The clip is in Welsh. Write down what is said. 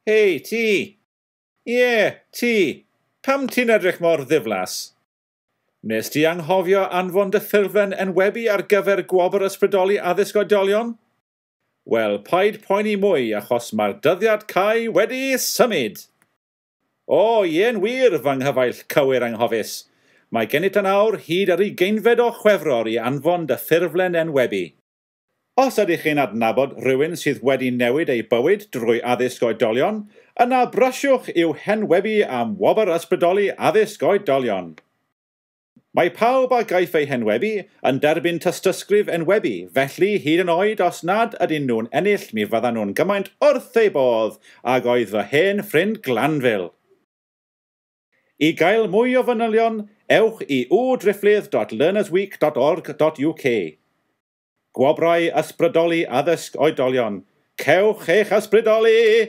Hei, ti! Ie, ti! Pam ti'n edrych mor ddiflas? Nes ti anghofio anfon dy ffurflen enwebu ar gyfer gwobr ysbrydoli addysg oedolion? Wel, paid poeni mwy achos mae'r dyddiad cau wedi symud. O, ie'n wir, fy nghyfaill cywir anghofus. Mae gen i tan awr hyd yr 20fed o Chwefror i anfon dy ffurflen enwebu. Os ydych chi'n adnabod rhywun sydd wedi newid ei bywyd drwy addysg oedolion, yna brysiwch i'w henwebu am wobr ysbrydoli addysg oedolion. Mae pawb a gaiff eu henwebu yn derbyn tystysgrif enwebu, felly hyd yn oed os nad ydyn nhw'n ennill mi fyddan nhw'n gymaint wrth eu bodd ag oedd fy hen ffrind Glanville. I gael mwy o fanylion, ewch i www.learnersweek.org.uk. Gwobrau ysbrydoli addysg oedolion. Cewch eich ysbrydoli!